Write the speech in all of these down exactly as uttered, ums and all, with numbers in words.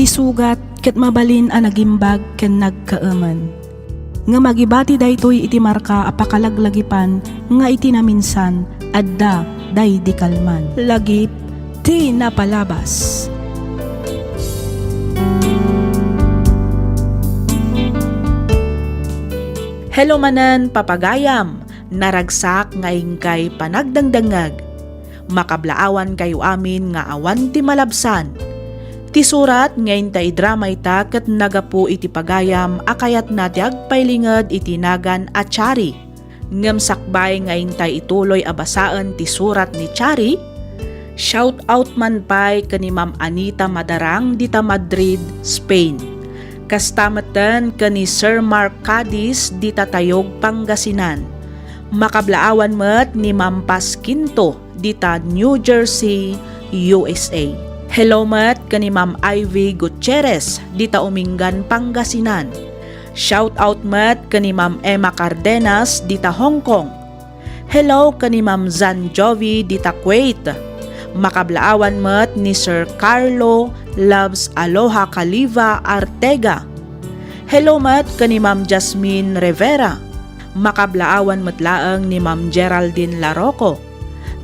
Sugat ket mabalin a nagimbag ken nagkaemen. Ngem agibati daytoy iti marka a pakalaglagipan nga iti naminsan, adda daydi kalman. Lagip ti napalabas. Hello manen, papagayam! Naragsak nga inkay panagdengdengngeg. Makablaawankayo amin nga awan ti malabsan. Ti surat nga inta idrama ita ket nagapu iti pagayam a kayatna ti agpailinged iti nagan a Chari. Ngem sakbay nga inta ituloy a basaen ti surat ni Chari, shout out man pay ken ni Ma'am Anita Madarang dita Madrid, Spain. Kasta metten ken ni Sir Mark Cadiz dita Tayog, Pangasinan. Makablaawan met ni Ma'am Paz Quinto dita New Jersey, U S A. Hello met ken ni Ma'am Ivy Gutierrez dita Umingan, Pangasinan. Shout out met ken ni Ma'am Emma Cardenas dita Hong Kong. Hello ken ni Ma'am Zan Jovi dita Kuwait. Makablaawan met ni Sir Carlo Loves Aloha Caliva Artega. Hello met ken ni Ma'am Jasmine Rivera. Makablaawan met laeng ni Ma'am Geraldine Laroco,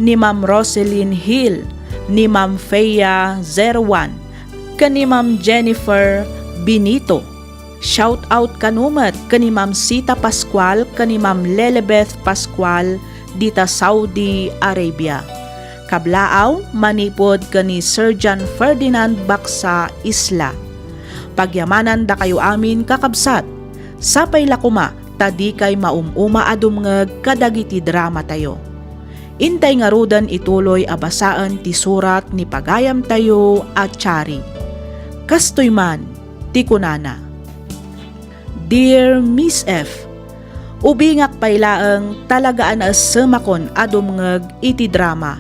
ni Ma'am Roselyn Hill, ni Ma'am Fea Zerwan, ken ni Ma'am Jennifer Benito. Shout out kano met ken ni Ma'am Sita Pascual ken ni Ma'am Lelebeth Pascual dita Saudi Arabia. Kablaaw, manipud ken ni Sir John Ferdinand Baksa Isla. Pagyamanandakayo amin, kakabsat. Sapay la koma ta dikay maum-uma a dumngeg kadagiti dramatayo. Intay ngaruden ituloy a basaen ti surat ni pagayamtayo a Chari. Kastoy man ti kunana, Dear Miss F, ubingak pay laeng talaga a naessemakon a dumngeg iti drama.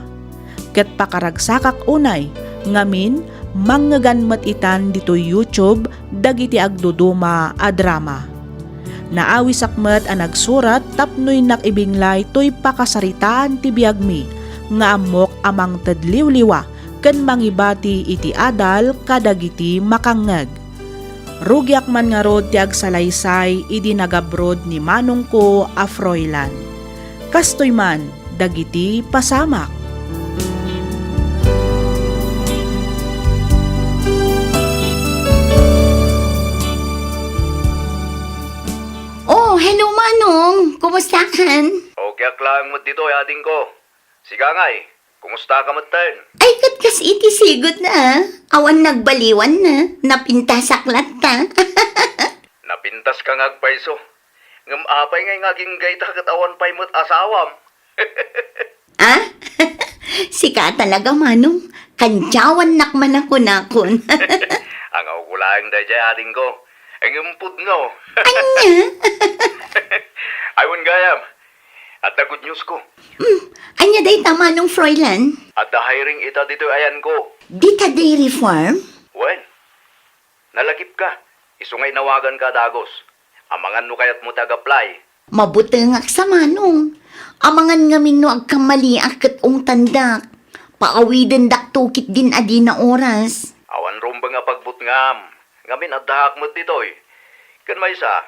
Ket pakaragsakak unay, ngamin, mangngegan met itan ditoy YouTube dagiti agduduma a drama. Naawisak met a nagsurat tapno innak ibinglay toy pakasaritaan ti biagmi nga ammok a mangted liwliwa ken mangibati iti adal kadagiti makangngeg. Rugiak man ngarud ti agsalaysay idi nagabrod ni manongko a Froilan. Kastoy man dagiti pasamak. Oh, hello, Manong. Kumusta kan? Okay ak laeng met ditoy, adingko. Sika ngay, kumusta ka metten? Ay, ket kas iti sigud na, ah. Awan nagbaliwanna, napintasak latta. Napintas ka nga agpayso. Ngem apay ngay nga agingga ita ket awan pay met asawam? Ah? Sika talaga, Manong. Kandiawannak man a kunakon. Angawko laeng daydiay, adingko. Ngem pudno. Ania? Ay, wen gayam. Adda good news ko. Hmm, ania dayta, Manong Froilan? Adda hiring ita ditoy ayanko. Dita dairy farm? Wen, nalagipka. Isu nga inawaganka a dagus. Amangan no kayatmo ti ag-apply. Mabutengak sa, Manong. Amangan ngamin no agkamaliak ket ungtandak. Paawidendakto ketdin a dina oras. Awan rumbeng a pagbutngam. Ngamin addaak met ditoy. Ken maysa,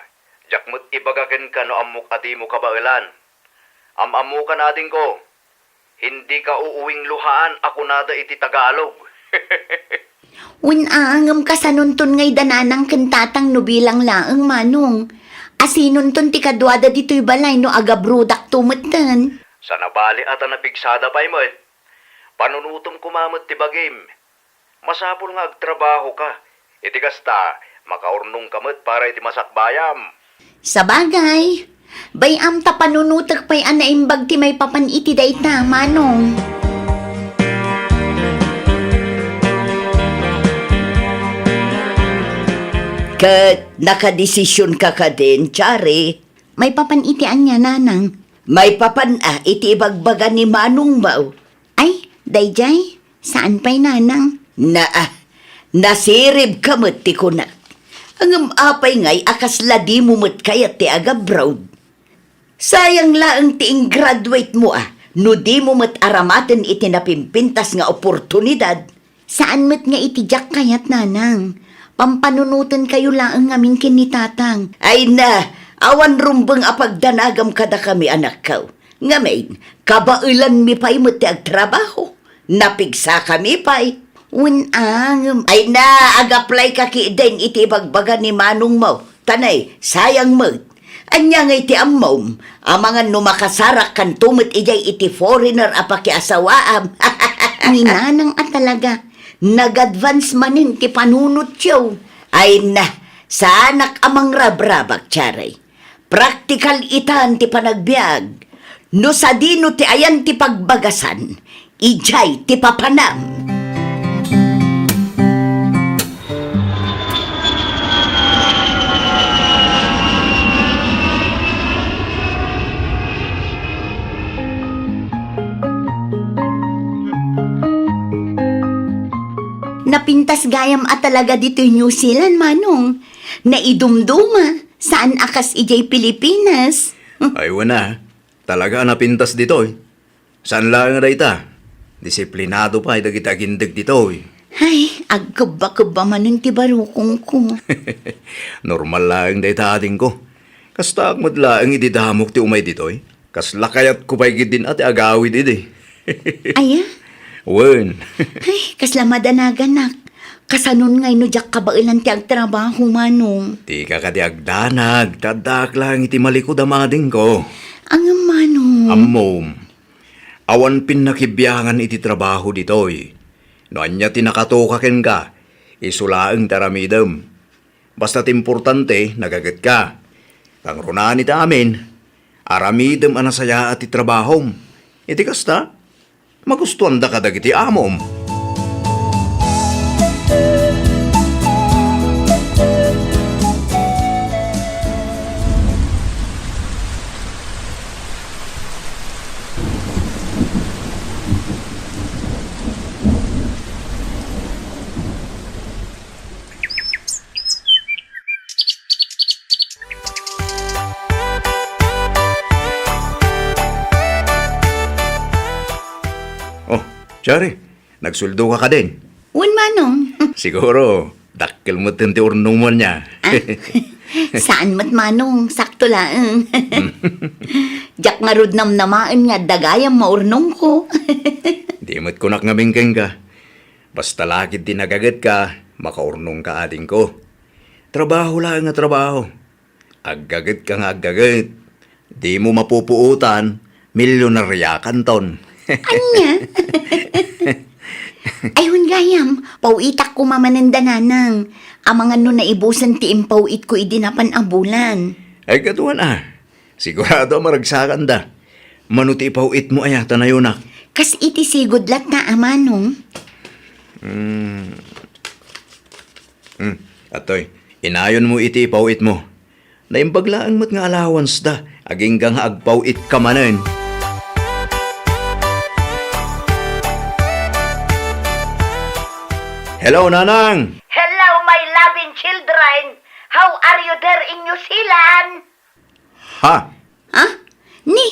diak met ibaga kenka no ammok a dimo kabaelan. Am-ammokan, adingko, hindi ka uuwing luhaan a kunada iti Tagalog. Wen a, ngem kasanonton ngay da nanang ken tatang no bilang laeng, Manong? Asinonton ti kaduada ditoy balay no agabrodakto metten? Sana bali a ta napigsada pay met. Panunotem koma met ti bagim. Masapul nga agtrabahoka. Iti kasta, makaurnongka met para iti masakbayam. Sabagay, bay-am ta panunotek pay a naimbag ti maipapan iti dayta, Manong. Ket nakadesisionka kadin, Chari? Maipapan iti ania, Nanang? Maipapan a iti ibagbaga ni Manongmo. Ay, daydiay, saan pay, Nanang? Naa, nasiribka met ti kunak. Ngem apay ngay a kasla dimo met kayat ti agabroad? Sayang laeng ti inggraduate mo a, no dimo met aramaten iti napimpintas nga oportunidad. Saan met nga iti diak kayat, Nanang. Pampanunotenkayo laeng ngamin ken ni Tatang. Ay na, awan rumbeng a pagdanagam kadakami, anakko. Ngamin, kabaelanmi pay met ti agtrabaho. Napigsakami pay. Wen a, ngem. Ay na, ag-apply ka ketdin iti ibagbaga ni manongmo. Ta nay, sayang met. Ania ngay ti ammom, amangan no makasarak kanto met idiay iti foreigner a pakiasawaam. Ni Nanang a talaga, nag-advance manen ti panunotyo. Ay na, saanak a mangrabrabak, Charay. Praktikal itan ti panagbiag. No sadino ti ayan ti pagbagasan, idiay ti papanam. Napintas gayam a talaga ditoy New Zealand, Manong. Naidumduma, saan a kas idiay Pilipinas. Ay, wen a. Talaga a napintas ditoy. Saan laeng a dayta? Disiplinado pay dagiti agindeg ditoy. Ay, agkebba-kebba manen ti barukongko. Normal laeng dayta, adingko. Kastaak met laeng idi damok ti umay ditoy. Kasla kayatko pay ketdin a ti agawid idi. Aya? Wen. Ay, kasla madanaganak. Kasanon ngay no diak kabaelan ti agtrabaho, Manong? Dika kadi agdanag, ta addaak laeng iti malikud a madingko. Ngem, Manong. Ammom, awan pinnakibiangan iti trabaho ditoy. No ania ti nakatoka kenka, isu laeng ti aramidem. Basta ti importante, nagagetka. Kangrunaan iti amin, aramidem a nasayaat ti trabahom. Iti kasta, magustuanda kadagiti amom. Oh, Charay, nagsueldoka kadin? Wen, Manong. Siguro, dakkel met ti urnongmo ania. Ah, saan met, Manong, sakto laeng. Diak ngarud namnamaen nga adda gayam maurnongko. Di met kunak ngamin kenka. Basta la ketdi nagagetka, makaurnongka, adingko. Trabaho laeng a trabaho. Aggagetka nga aggaget. Dimo mapupuotan, milyonaryakanton. Ania? Ay, wen gayam, paw-itak koma manen da Nanang. Amangan no naibusen ti impaw-itko idi napan a bulan. Ay, kaduan a. Sigurado a maragsakanda. Mano ti ipaw-itmo aya ta nayonak? Kas iti sigud latta a, Manong. Hmm. Hmm. Atoy, inayonmo iti ipaw-itmo. Naimbag laeng met nga allowance da, agingga nga agpaw-itka manen. Hello, Nanang! Hello, my loving children! How are you there in New Zealand? Ha? Ha? Ni,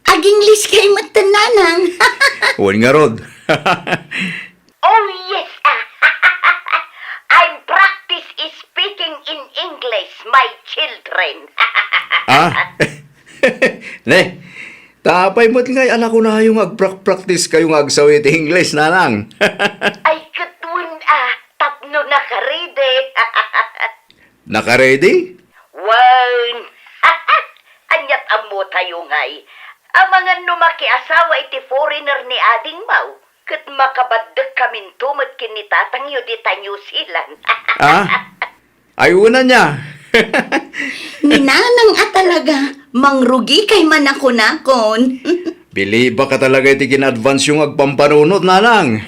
ag-English kay met, Nanang. Wen ngarud. Oh, yes. I'm practice speaking in English, my children. Ah? Ne, ta apay met ngay a nakunayo nga agprak-practice kayo nga agsaw iti English, Nanang? Ay, ket wen a, tapno nakarede. Nakaredi? Wen. Aniat ammo tayo ngay. Amangan no makiasawa iti foreigner ni adingmo, ket makabaddek kaminto met ken ni tatangyo dita New Zealand. Ah? Ay, una niya. Ni Nanang a talaga, mangrugi kay manakunakon. Bilibak ka talaga iti kin-advance yung agpampanunot, Nanang.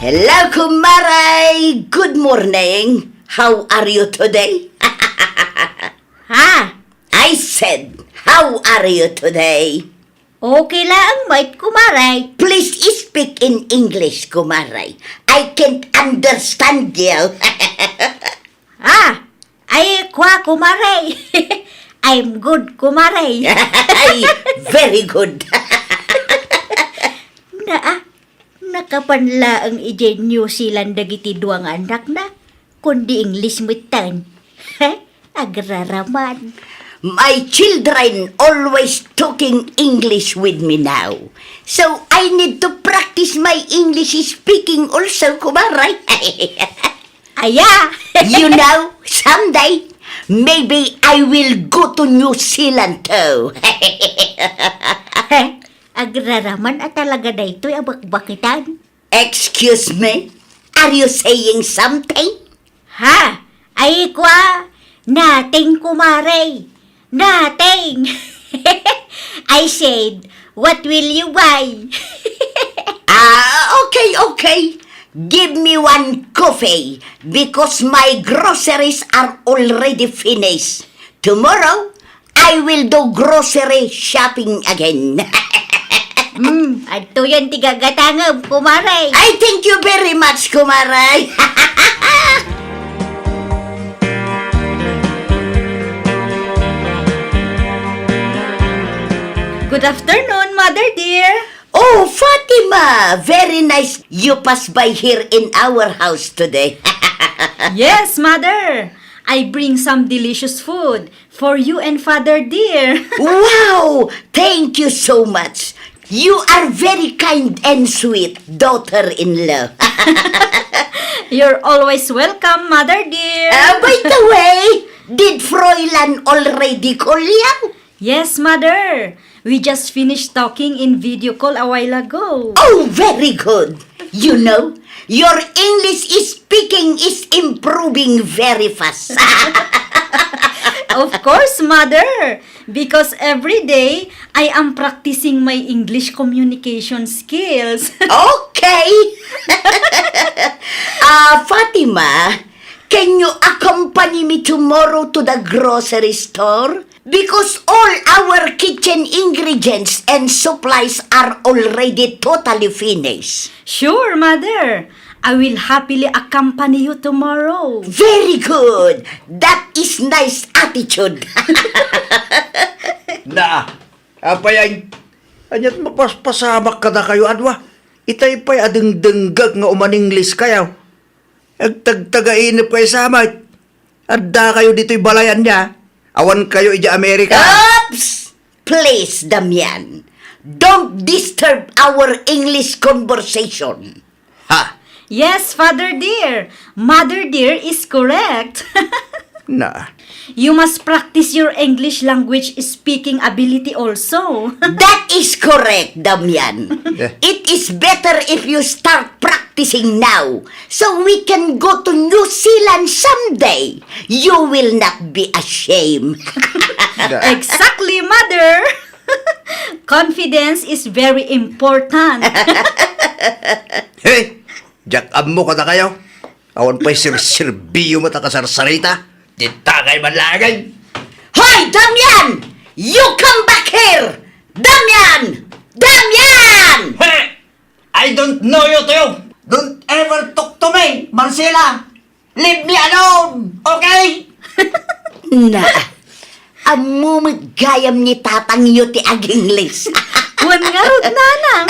Hello, kumare! Good morning! How are you today? Ha? I said, how are you today? Okay laeng met, kumare. Please speak in English, kumare. I can't understand you. Ah, ay, kwa, kumare. I'm good, kumare. Ay, very good. Naa, nak-, Kapan laeng idiay New Zealand dagiti dua nga annakna, kundi English metten. Agraraman. My children always talking English with me now. So I need to practice my English speaking also, kumare. Aya! You know, someday, maybe I will go to New Zealand too. Agraraman a talaga daytoy a bakbakitan. Excuse me? Are you saying something? Ha? Ay, kwa, nothing, kumare. Nothing. I said, "What will you buy?" Ah, okay, okay. Give me one coffee because my groceries are already finished. Tomorrow, I will do grocery shopping again. Hmm, adtoyen ti gagatangem, kumare. I thank you very much, kumare. Good afternoon, mother dear. Oh, Fatima, very nice you pass by here in our house today. Yes, mother. I bring some delicious food for you and father dear. Wow! Thank you so much. You are very kind and sweet, daughter-in-law. You're always welcome, mother dear. Uh, by the way, did Fräulein already call you? Yes, mother. We just finished talking in video call a while ago. Oh, very good. You know, your English speaking is improving very fast. Of course, mother, because every day I am practicing my English communication skills. Okay. Ah, Fatima, can you accompany me tomorrow to the grocery store? Because all our kitchen ingredients and supplies are already totally finished. Sure, mother. I will happily accompany you tomorrow. Very good. That is nice attitude. Na, apay ay, ania't mapaspasamak kadakayo, adwa? Itay pay a dengdenggak nga umaninglis kayo. Agtagtagainep kayo sa met. Adda kayo ditoy balay ania? Awan kayo ija Amerika. Oops! Please, Damian, don't disturb our English conversation. Ha? Yes, father dear. Mother dear is correct. Na. You must practice your English language speaking ability also. That is correct, Damian. Eh. It is better if you start practicing now so we can go to New Zealand someday. You will not be ashamed. Da. Exactly, mother. Confidence is very important. Hey, diak ammo kadakayo. Awan pay sirsirbio met a kasarsarita. Dita kay man laeng. Hoy, Damian! You come back here! Damian! Damian! Hey! I don't know you too. Don't ever talk to me, Marcela. Leave me alone, okay? Na, ammo met gayam ni tatangyo ti aginglis. Wen ngarud, nanang.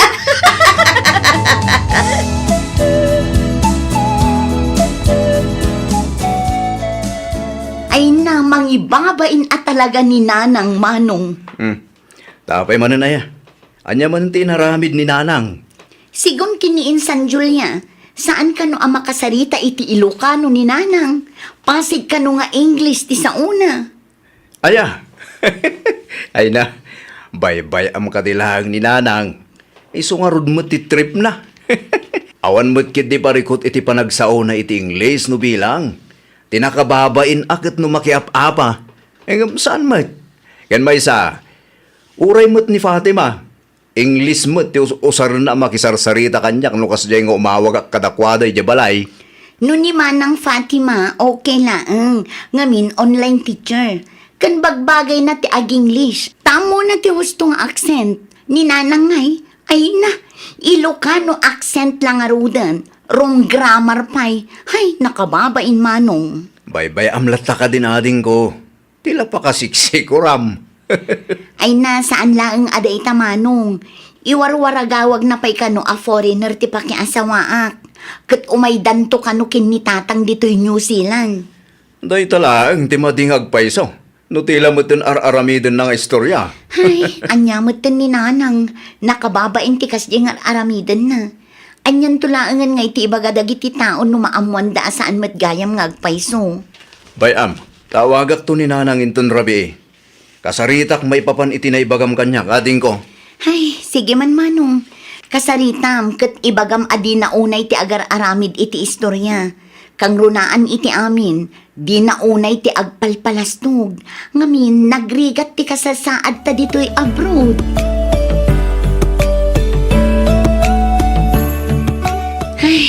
Ay na, mangibabain a talaga ni nanang, manong. Hmm. Tapay manen aya? Ania man ti inaramid ni nanang? Sigun ken ni Insan Julia, saan kano a makasarita iti Ilocano ni nanang. Pasig kano nga English ti saona. Aya? Ay na, baybay-am kadi laeng ni nanang. Isu ngarud met ti trip na. Awan met ketdi parikut iti panagsaona iti English no bilang. Ti nakababain a ket no makiap-apa. Ngem saan met? Ken maysa, uray met ni Fatima, English met ti us-, usarna a makisarsarita kaniak no kasdiay nga umawagak kadakuada idiay balay. No ni Manang Fatima, okay laeng, ngamin online teacher. Ken bagbagayna ti ag-English. Ta ammona ti husto nga accent. Ni Nanang ngay, ay na, Ilocano accent la ngaruden. Wrong grammar pay. Hay, nakababain manong. Baybay-am latta kadin adingko. Ti la pakasiksikuram. Ay na, saan laeng a dayta, manong. Iwarwaragawagna pay kano a foreigner ti pakiasawaak, ket umaydanto kano ken ni Tatang ditoy New Zealand. Dayta laeng ti madi nga agpayso. No ti la metten ar-aramidenna nga istorya. Ay, ania metten ni Nanang, nakababain ti kasdiay nga ar-aramidenna. Anianto laengen nga iti ibaga dagiti tao no maammoanda a saan met gayam nga agpayso? Bay-am, tawagakto ni Nanang inton rabii. Kasaritak maipapan iti naibagam kaniak, adingko. Ay, sige man, Manong. Kasaritam ket ibagam a dina unay ti agar-aramid iti istorya. Kangrunaan iti amin, dina unay ti agpalpalastog. Ngamin, nagrigat ti kasasaadta ditoy abroad. Ay,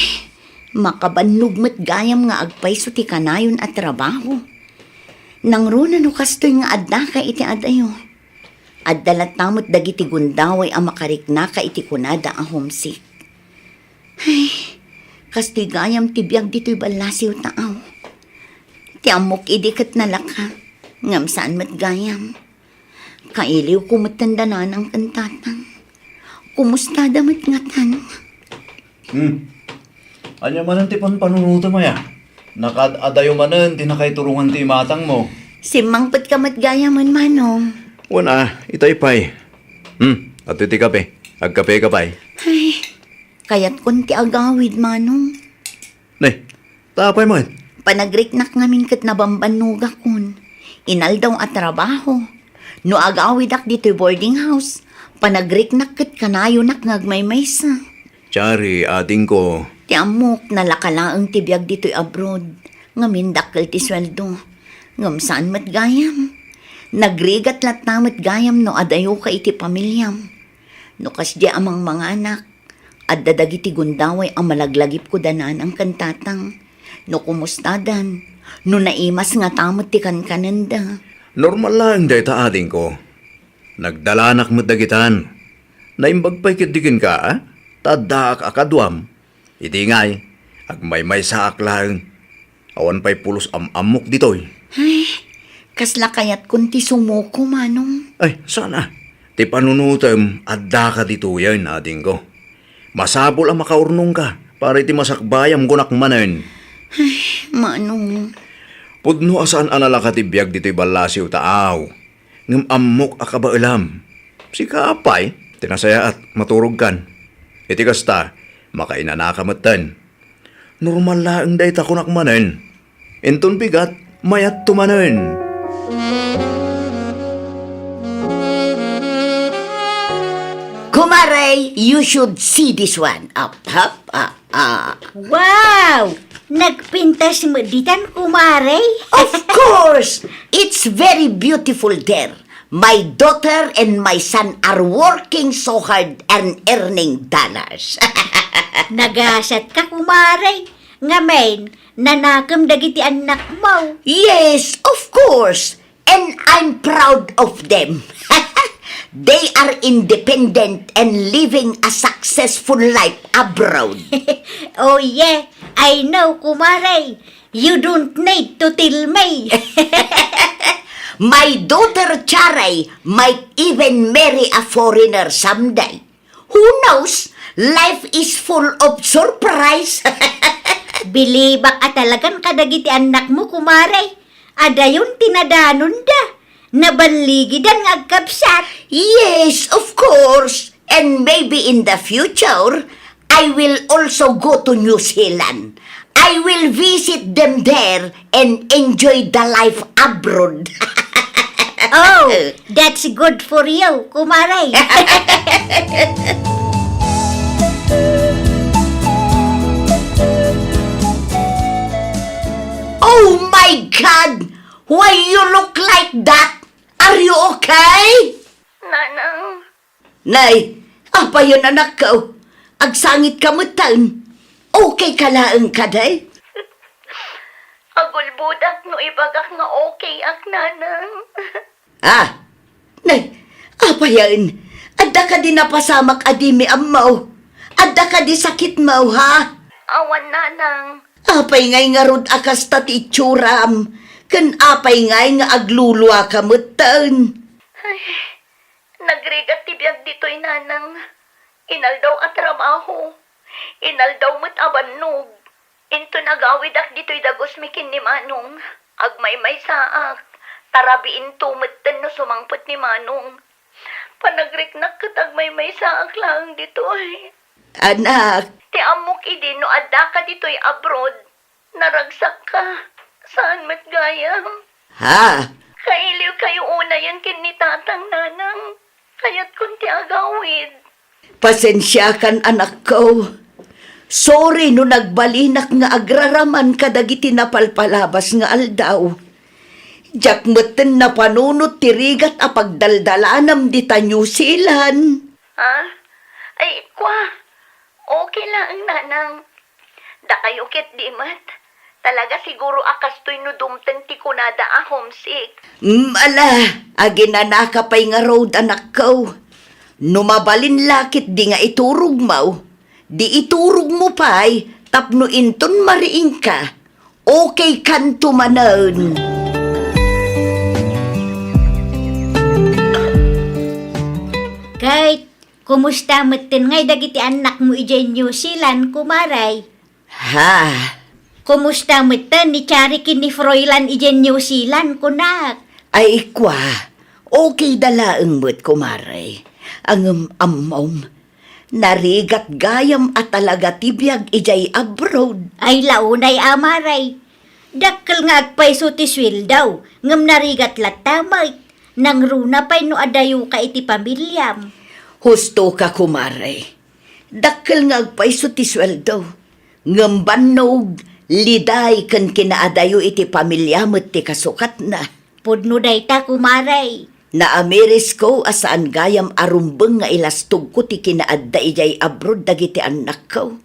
makabannog met gayam nga agpayso ti kanayon a trabaho. Nangruna no kastoy nga addaka iti adayo. Adda latta met dagiti gundaway a makariknaka iti kunada a homesick. Ay, kastoy gayam ti biag ditoy ballasiw taaw. Ti ammok idi ket nalaka, ngem saan met gayam. Kailiwko metten da Nanang ken Tatang. Kumustada met ngatan? Hmm. Ania manen ti panpanunotem aya? Nakaad-adayo manen ti nakaiturongan ti imatangmo. Simmangpetka met gayamen, Manong. Wen a, itay pay. Hmm, adtoy ti kape. Agkapeka pay. Ay, kayatkon ti agawid, Manong. Nay, ta apay met? Panagriknak ngamin ket nabambannogakon. Inaldaw a trabaho. No agawidak ditoy boarding house, panagriknak ket kanayonak nga agmaymaysa. Chari, adingko. Ti ammok, nalaka laeng ti biag ditoy abroad. Ngamin dakkel ti sueldo. Ngem saan met gayam? Nagrigat latta met gayam no adayoka iti pamiliam. No kasdiay a mangmanganak, adda dagiti gundaway a malaglagipko da Nanang ken Tatang. No kumustadan, no naimas ngata met ti kankanenda. Normal laeng dayta, adingko. Nagdalanak met dagitan. Naimbag pay ketdi kenka, a? Ta addaak a kaduam. Idi ngay, agmaymaysaak laeng. Awan pay pulos am-ammok ditoy. Ay, kasla kayatkon ti sumuko, Manong. Ay, saan a? Ti panunotem, addaka ditoyen, adingko. Masapul a makaurnongka para iti masakbayam kunak manen. Ay, Manong. Pudno a saan a nalaka ti biag ditoy ballasiw taaw. Ngem ammok a kabaelam. Sika apay, ti nasayaat, maturogkan. Iti kasta, makainanaka metten. Normal laeng dayta kunak manen. Inton bigat, mayatto manen. Kumare, you should see this one. Up, up, up, up. Wow! Nagpintas met ditan, kumare? Of course! It's very beautiful there. My daughter and my son are working so hard and earning dollars. Nagasat ka, kumare. Ngamin, nanakem dagiti annakmo. Yes, of course. And I'm proud of them. They are independent and living a successful life abroad. Oh yeah, I know, kumare. You don't need to tell me. My daughter Charay might even marry a foreigner someday. Who knows? Life is full of surprise. Bilibak a talagan kadagiti annakmo, kumare. Adayon ti nadanonda. Naballigidan nga agkabsat. Yes, of course. And maybe in the future, I will also go to New Zealand. I will visit them there and enjoy the life abroad. Oh, that's good for you, kumare. Oh my God! Why you look like that? Are you okay? Nanang. Nay, apayen, anakko? Agsangit ka metten. Okay ka laeng kadi? Agulbodak no ibagak nga okay ak, Nanang. Ah, nay, apayen? Adda kadi napasamak a dimi ammo? Adda kadi sakitmo, ha? Awan, Nanang. Apay ngay ngarud a kasta ti itsuram? Ken apay ngay nga agluluaka metten? Ay, nagrigat ti biag ditoy, Nanang. Inaldaw a trabaho. Inaldaw met a bannog. Inton agawidak ditoy dagusmi ken ni Manong, agmaymaysaak, ta rabiinto metten no sumangpet ni Manong. Panagriknak ket agmaymaysaak laeng ditoy. Anak. Ti ammok idi no addaka ditoy abroad, naragsakka. Saan met gayam. Ha? Kailiwkayo unayen ken ni Tatang, Nanang. Kayatkon ti agawid. Pasensiakan, anakko. Sorry no nagbalinak nga agraraman kadagiti napalpalabas nga aldaw. Diak metten napanunot ti rigat a pagdaldalanam dita New Zealand. Ha? Ay, kwa. Okay laeng, Nanang. Dakayo ket di met. Talaga siguro a kastoy no dumteng ti kunada a homesick. Mm, ala, aginanaka pay ngarud, anakko. No mabalin la ketdi nga iturogmo, di iturogmo pay tapno inton mariingka, okay kanto manen. Ket, kumusta metten ngay dagiti annakmo idiay New Zealand, kumare? Ha? Kumusta metten ni Chari ken ni Froilan idiay New Zealand, kunak? Ay, kwa, okay da laeng met, kumare. Ngem ammom, narigat gayam a talaga ti biag idiay abroad. Ay, launay, amare. Dakkel nga agpayso ti sueldo, ngem narigat latta met. Nangruna pay no adayoka iti pamiliam. Husto ka, kumare. Dakkel nga agpayso ti sueldo, ngem bannog, liday ken kinaadayo iti pamilia met ti kasukatna. Pudno dayta, kumare. Naamirisko a saan gayam a rumbeng nga ilastogko ti kinaadda idiay abroad dagiti annakko.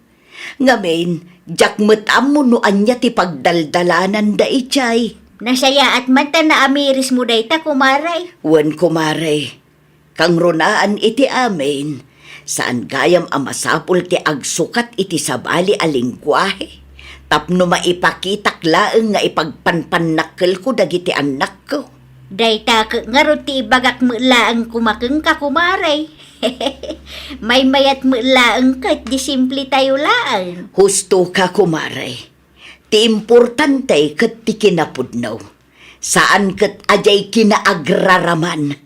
Ngamin, diak met ammo no ania ti pagdaldalananda idiay. Nasayaat man ta naamirismo dayta, kumare. Wen, kumare. Kangrunaan iti amin, saan gayam a masapul ti agsukat iti sabali a lengguahe tapno maipakitak laeng nga ipagpanpannakkelko dagiti annakko. Dayta ket ngarud ti ibagak met laeng koma kenka, kumare. Maymayat met laeng ket di simple tayo laeng. Husto ka, kumare. Ti importante ket ti kinapudno. Saan ket a diay kinaagraraman,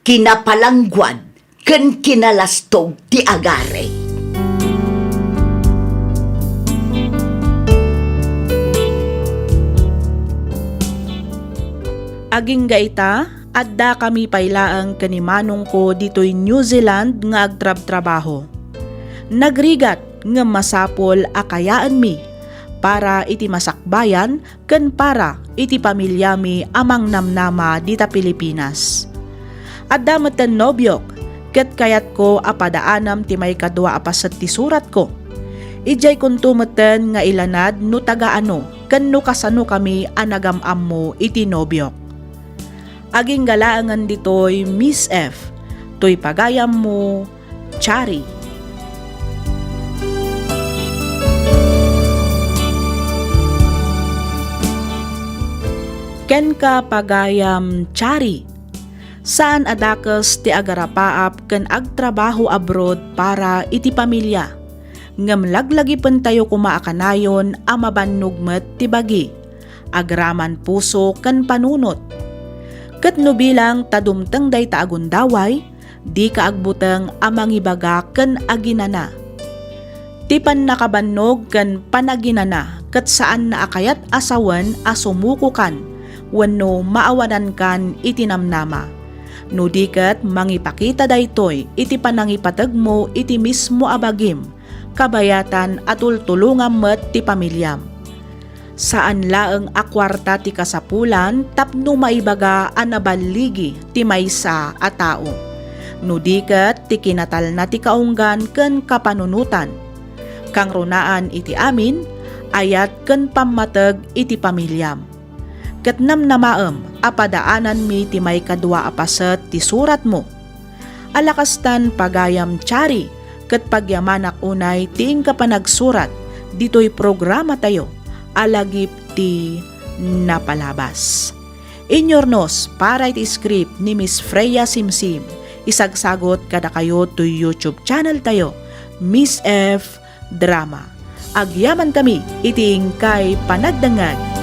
kinapalangguad, ken kinalastog ti agari. Agingga ita, addakami pay laeng ken ni manongko ditoy New Zealand nga agtrabtrabaho. Nagrigat ngem masapul a kayaenmi para iti masakbayan ken para iti pamiliami a mangnamnama dita Pilipinas. Adda metten nobiok, ket kayatko a padaanam ti maikadua a paset ti suratko. Idiaykonto metten nga ilanad no taga-ano ken no kasanokami a nagam-ammo iti nobiok. Agingga laengen ditoy, Miss F, toy pagayammo, Chari. Kenka, pagayam Chari, saan a dakes ti agarapaap ken agtrabaho abroad para iti pamilia, ngem laglagipentayo koma a kanayon a mabannog met ti bagi, agraman puso ken panunot. Ket no bilang ta dumteng dayta a gundaway, dika agbuteng a mangibaga ken aginana. Ti pannakabannog ken panaginana ket saanna a kayat a sawen a sumukokan wenno maawanankan iti namnama. No di ket, mangipakita daytoy iti panangipategmo iti mismo a bagim, kabayatan a tultulongam met ti pamiliam. Saan laeng a kuarta ti kasapulan tapno maibaga a naballigi ti maysa a tao, no di ket ti kinatalna ti kaunggan ken kapanunotan. Kangrunaan iti amin, ayat ken pammateg iti pamiliam. Ket namnamaem a padaananmi ti maikadua a paset ti suratmo. Ala kastan, pagayam Chari, ket pagyamanak unay ti inka panagsurat ditoy programatayo a lagip ti napalabas. Inyurnos para iti script ni Miss Freya Simsim, isagsagot kadakayo toy YouTube channel tayo, Miss F Drama. Agyamankami iti inkay panagdengngeg.